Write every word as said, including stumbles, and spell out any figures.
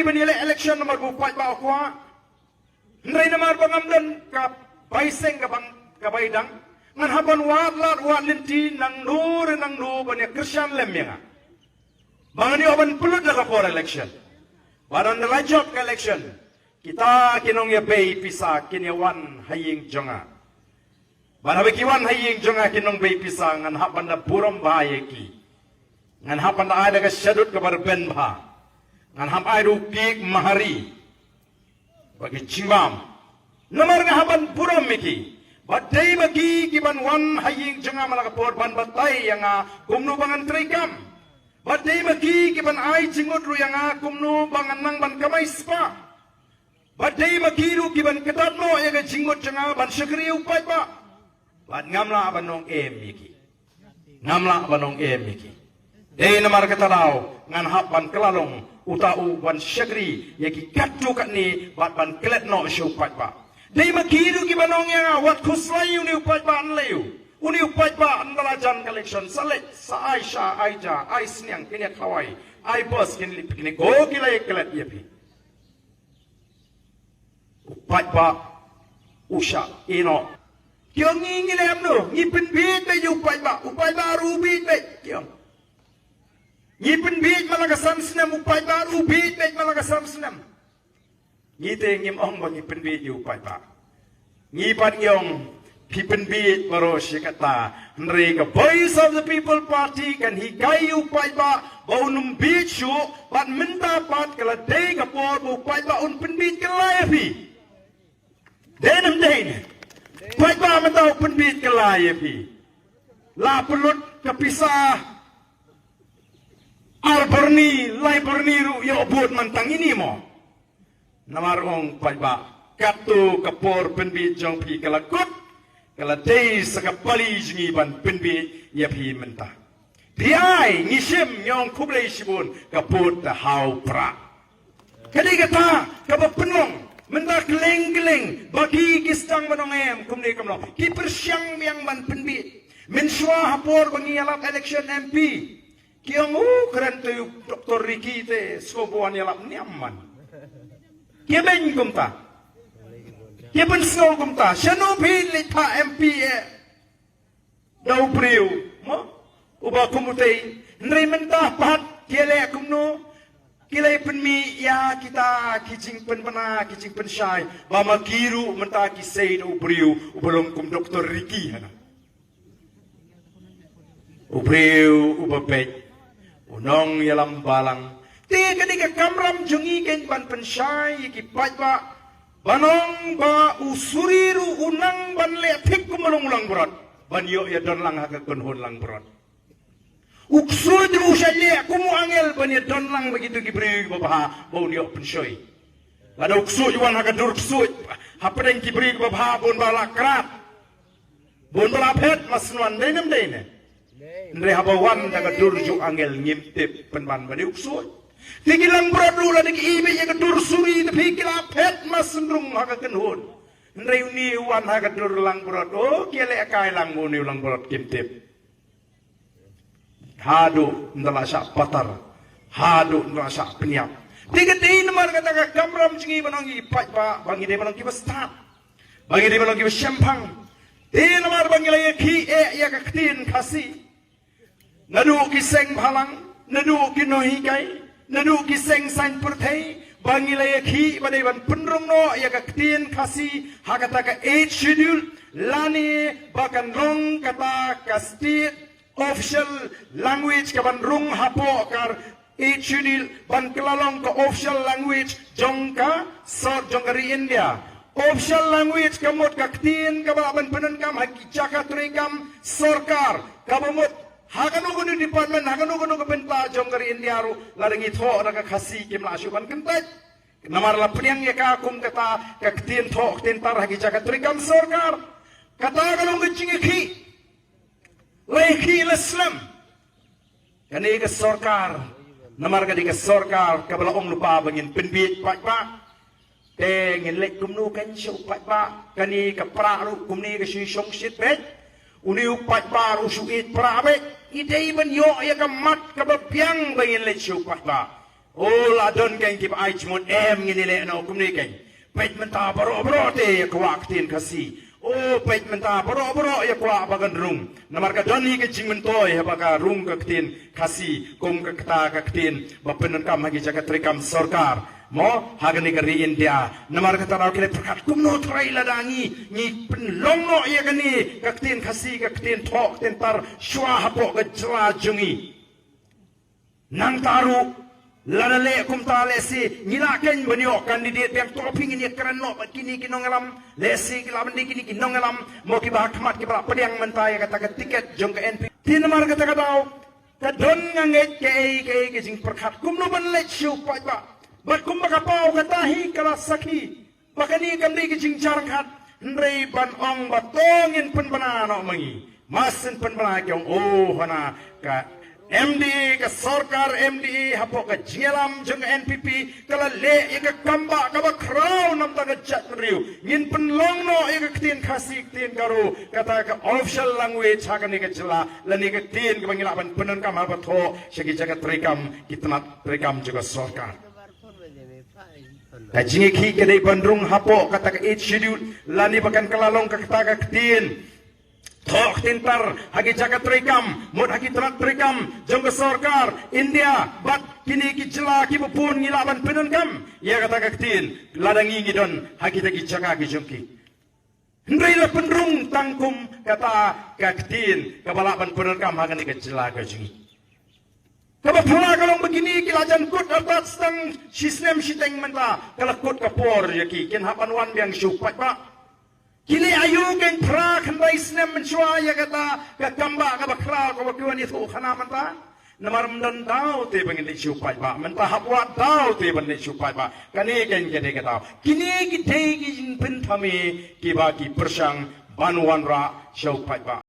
Ngi leh election namar ba u paidbah u kwah. Hynrei namar ba ngam don ka bai seng ka bang ka bai dang, ngan hap ban wad lad wad lynti nangno re nangno ban ïa kyrshan lem ïa nga. Ba ngan ïoh ban pynlut na ka por election. Bad ynda la jop ka election, kita ki nongïabei pisa kin ïa wan ha ïing jong nga. Bad haba ki wan ha ïing jong nga ki nongbei pisa, ngan hap ban da burom bha ïa ki. Ngan hap ban da ai da ka shadut kaba rben bha. Ngan hap ai da u kiek mahari ba ki jingbam. Namar nga hap ban burom ïa ki. Bad dei ma ki ki ban wan ha ïing jong nga man la ka por ban batai ïa nga kumno ba ngan treikam. Bad dei ma ki ki ban ai jingmut ruh ïa nga kumno ba ngan nang ban kamai spah. Bad dei ma ki ruh ki ban kdat noh ïa ka jingmut jong nga ban shakri ïa u paidbah. Bad ngam lah ban ong em ïa ki. Ngam lah ban ong em ïa ki. Dei namar kata daw ngan hap ban kylla long uta u ban shakri ïa ki katto katne bad ban klet noh sha u paidbah. Dei ma ki ruh ki ban ong ïa nga wat khuslai ïa une u paidbah, ynlei u, une u paidbah ynda la jan ka election sa leit sa ai sha ai ja ai sniang, kin ïa khawai, ai bus, kin leit picnic, ko ki la ïa klet ïa phi. U paidbah u shah ïeh noh. Ki ong ngi, ngi leh kumno? Ngi pynbieit beit ïa u paidbah, u paidbah ruh u bieit beit, ki ong. Ngi pynbieit man la ka san snem, u paidbah ruh u bieit beit man la ka san snem. Ngi te ngim ong ba ngi pynbieit ïa u paidbah. Ngi pat ngi ong phi pynbieit baroh shi katta. Hynrei ka Voice of the People Party kan hikai ïa u paidbah ba un ym bieit shuh, bad mynta pat ka la dei ka por ba u paidbah un pynbieit kylla ïa phi. Dei ne ym dei ne? Paidbah mynta u pynbieit kylla ïa phi. La pynlut ka pisa ar byrni, lai byrni ruh ïoh vote man tang ine mo. Namar ong paidbah, katto ka por pynbieit jong phi ka la kut, ka la dei sa ka pali jong ngi ban pynbieit ïa phi mynta. Phi ai, ngi shim, ngi ong khublei shibun, ka vote te ha u Prah. Ka dei kata kaba pynlong mynta kylleng kylleng, ba ki ki sdang ban ong em kumne kumno, ki pyrshang biang ban pynbieit. Mynshuwa ha por ba ngi ïalap election M P, ki ong u kren te u Doctor Ricky te sngewbha wan ïalap niam man. Ki beiñ kumta. Ki pynsngew kumta. Shano phi leit phah M P eh da u briew, mo? Uba kum utei. Hynrei mynta pat ki leh kumno? Ki leh pynmih ïa kita ki jingpynbna, ki jingpynshai. Ba ma ki ruh mynta ki sei da u briew uba long kum Doctor Ricky hana. U briew uba beit, u nongïalam balang. Te ka dei ka kamram jong ngi kein ban pynshai ïa ki paidbah, ban ong ba u suri ruh u nang ban leh thik kum ba long u langbrot, ban ïoh ïa don lang ha ka kynhun langbrot. U ksuid ruh u shah leh kum u angel ban ïa don lang bad kito ki briew kiba bha ba un ïoh pynshoi. Lada u ksuid u wan ha ka dur ksuid hapdeng ki briew kiba bha, bun ba la krat, bun ba la phet, ma sngewbha dei ne ym dei ne? Hynrei haba wan da ka dur jong u angel ngim tip pynban ba dei u ksuid. Te ki langbrot ruh lada ki ibit ïa ka dur suri te phi ki la phet ma sngewbha ha ka kynhun. Hynrei une u wan ha ka dur langbrot, o, ki leh kai lang ba une u langbrot kim tip. Haduh ynda la shah patar, haduh ynda la shah pynïap. Te ka dei namar kata ka kamram jong ngi ban ong ïa ki paidbah ba ngi dei ban ong kiba stad, ba ngi dei ban ong kiba shemphang. Te namar ba ngi la ïakhih eh ïa ka ktien Khasi, naduh ki seng bhalang, naduh ki nonghikai, naduh ki seng saiñ pyrthei, ba ngi la ïakhih ba dei ban pynrung noh ïa ka ktien Khasi ha kata ka Eighth Schedule, lane ba kan long kata ka state official language kaban rung hapoh ka Eighth Schedule, ban kylla long ka official language jong ka sor jong ka ri India. Official language ka mut ka ktien kaba lah ban pyndonkam ha ki jaka treikam sorkar, kaba mut ha kano kano department, ha kano kano ka bynta jong ka ri India ruh, lada ngi thoh da ka Khasi kim lah shuh ban kyntait. Namar la pdiang ïa ka kum kata ka ktien thoh ktien tar ha ki jaka treikam sorkar. Kata ka long ka jingïakhih. La ïakhih la slem. Kane ka sorkar, namar ka dei ka sorkar kaba la ong lypa ba ngin pynbieit paidbah. Te ngin leit kumno kan sha u paidbah? Kane ka Prah ruh kumne ka shu shongshit beit. Une u paidbah ruh shu ïeit Prah beit. Ngi dei ban ïoh ïa ka mat kaba biang ba ngin leit sha u paidbah. O la don keiñ kiba ai jingmut em ngin ïaleh noh kumne keiñ. Peit mynta baroh baroh te ïa kwah ktien Khasi. O peit mynta baroh baroh ïa kwah ba kan rung. Namar ka don hi ka jingmyntoi haba ka rung ka ktien Khasi kum ka kata ka ktien ba pyndonkam ha ki jaka treikam sorkar. Mo ha kane ka ri India. Namar kata daw ki la pyrkhat kumno trai lada ngi ngi pynlong noh ïa kane ka ktien Khasi ka ktien thoh ktien tar shuwa hapoh ka jylla jong ngi. Nangta ruh lada leh kumta lehse ngi lah keiñ ban ïoh candidate biang, to phi ngin ïakren noh bad kine ki nongïalam. Lehse ki lah ban dei kine ki nongïalam mo kiba ha khmat kiba lah pdiang mynta ïa kata ka tiket jong ka N P P. Te namar kata ka daw ka don nga ngeit kaei kaei ka jingpyrkhat kumno ban leit sha u paidbah. Bad kumba ka paw kata hi ka la sakhi ba kane kam dei ka jingjia ryngkat, hynrei ban ong ba to ngin pynbna noh ma ngi. Mar syn pynbna ki ong, o hana ka M D A, ka sorkar M D A hapoh ka jingïalam jong ka N P P ka la leh ïa ka kambah kaba khraw namar ka jaitbynriew. Ngin pynlong noh ïa ka ktien Khasi, ktien Garo kata ka official language ha kane ka jylla, lane ka ktien kaba ngi lah ban pyndonkam haba thoh sha ki jaka treikam, ki tnat treikam jong ka sorkar. Ka jingïakhih ka dei ban rung hapoh kata ka Eighth Schedule lane ba kan kylla long ka kata ka ktien thoh ktien tar ha ki jaka treikam, mut ha ki tnat treikam jong ka sorkar India bad kine ki jylla kiba bun ngi lah ban pyndonkam ïa kata ka ktien lada ngi ngi don ha kita ki jaka ki jong ki. Hynrei la pynrung tang kum kata ka ktien kaba lah ban pyndonkam ha kane ka jylla ka jong ngi. Kaba phylla ka long ba kine ki la jan kut artat stang shi snem shiteng mynta ka la kut ka por ïa ki kin hap ban wan biang sha u paidbah. Ki leh aïu keiñ phra khyndai snem mynshuwa ïa kata ka kambah kaba khraw kaba ki wan ïathuh khana mynta. Namar ym don daw te ba ngin leit sha u paidbah, mynta hap wad daw te ban leit sha u paidbah. Kane keiñ ka dei ka daw. Kine ki dei ki jingpynthame kiba ki pyrshang ban wanrah sha u paidbah.